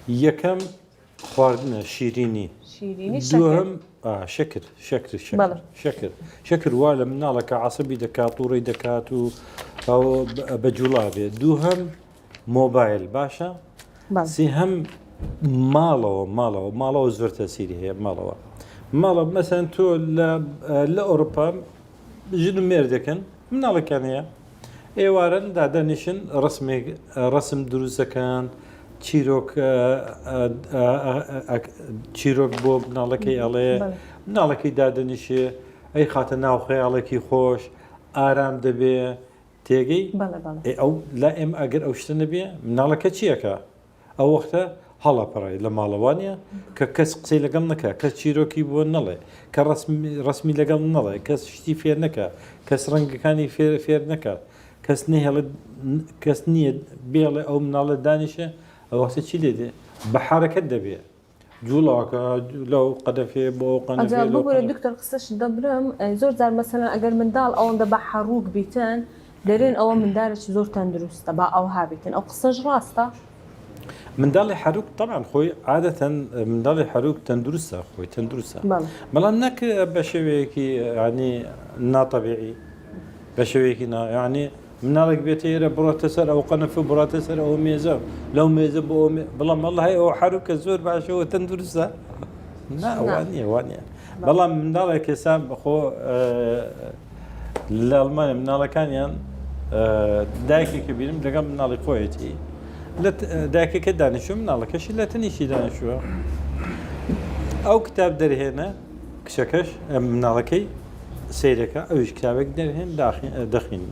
یەکەم خواردنە شیرینی شیرینی دووەم شەکر شەکر شەکر شەکر شەکر وا لە مناڵەکە عسەبی دەکات تووڕی دەکات و بە جوڵا بێت دووهەم مۆبایل باشە سێهەم ماڵەوە ماڵەوە ماڵەوە زۆر تەسیری هەیە ماڵەوە ماڵە مەسەن تۆ لە ئەوروپا ژن و مێردەکەن مناڵەکان هەیە ئێوارن دادەنیشن ڕسمێک ڕسم دروستەکان چیرۆک چیرۆک بۆ مناڵەکەی ئەڵێ مناڵەکەی دادەنیشێ ئەی خاتە ناو خەیاڵێکی خۆش ئارام دەبێ تێگەی؟ بەڵێ بەڵێ. ئێ ئەو لا ئێمە ئەگەر ئەو شتە نەبێ مناڵەکە چیەکا؟ ئەو وەختە هەڵەپەڕێ لە ماڵە وانە کە کەس قسەی لەگەڵ نەکا کەس چیرۆکی بۆ نەڵێ کە ڕسمی لەگەڵ نەڵێ کەس شتی فێر نەکا کەس ڕەنگەکانی فێر فێر نەکات کەس نهێڵێت کەس نییە بێڵێ ئەو مناڵە دانیشێ ئەو وەختە چی لێ دێ بە حرەکەت دەبێ جوڵاکە لەو قەدەفێ بۆ ئەو قەنەفێ ئەجا لەو ببورە قەنەفێ. دکتۆر قسەشت دەبرم زۆر جار مەسەلەن ئەگەر منداڵ ئەوەندە بە حەڕوک بیتن دەرێن ئەوە مندالێکی زۆر تەندروستە با ئەوها بیتن ئەو قسەش ڕاستە؟ منداڵی حەروک تەبعەن خۆی عادەتەن منداڵی حەروک تەندروستە خۆی تەندروستە بەڵێ. بەڵام نەک بە شێوەیەکی یانی ناتەبیعی بە شێوەیەکی نا یانی مناڵێک بێتە ئێرە بڕۆتە سەر ئەو قەنەفە بڕاتە سەر ئەو مێزە لەو مێزە بۆ ئەو بەڵام وەڵڵاهی ئەو حەروکە زۆر باشەوە تەندروستە نا وانە وانە بەڵام منداڵێک ئێستا بەخۆ لە ئەڵمانیا مناڵەکانیان دایکێکە بیرم لەگەڵ مناڵی خۆیەتی لە دایکەکە دانیشتووە مناڵەکەشی لە تەنیشتی دانیشتووە ئەو کتاب دەرهێنە کچەکەش مناڵەکەی سەیرەکە ئەویش کتابێک دەرهێن دەخین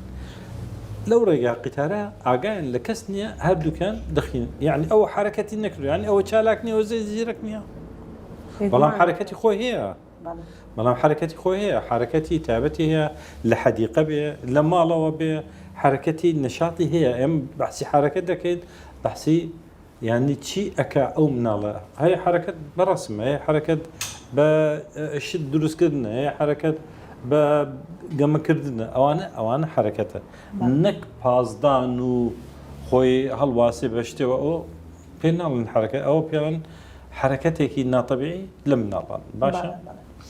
لەو ڕێگا قیتارە ئاگایان لە کەس نییە هەردووکیان دەخین یعنی ئەوە حرەکەتی نەکرد یعنی ئەوە چالاک نییە ئەوە زیرەک نییە بەڵام حرەکەتی خۆی هەیە بەڵام حرەکەتی خۆی هەیە حرەکەتی تابەتی هەیە لە حەدیقە بێ لە ماڵەوە بێ حرەکەتی نەشاتی هەیە ئێم بەحسی حرەکەت دەکەیت بەحسی یانی چی ئەکا ئەو مناڵە هەیە حەرەکەت بە ڕەسم هەیە حەرەکەت بە شت دروستکردن هەیە حەرەکەت بە گەمەکردنە ئەوانە ئەوانە حەرەکەتە نەک پازدان و خۆی هەڵواسێ بە شتەوە ئەو پێ ناڵن حەرەکە ئەوە پێڵن حەرەکەتێکی ناتەبیعی لە مناڵان باشە.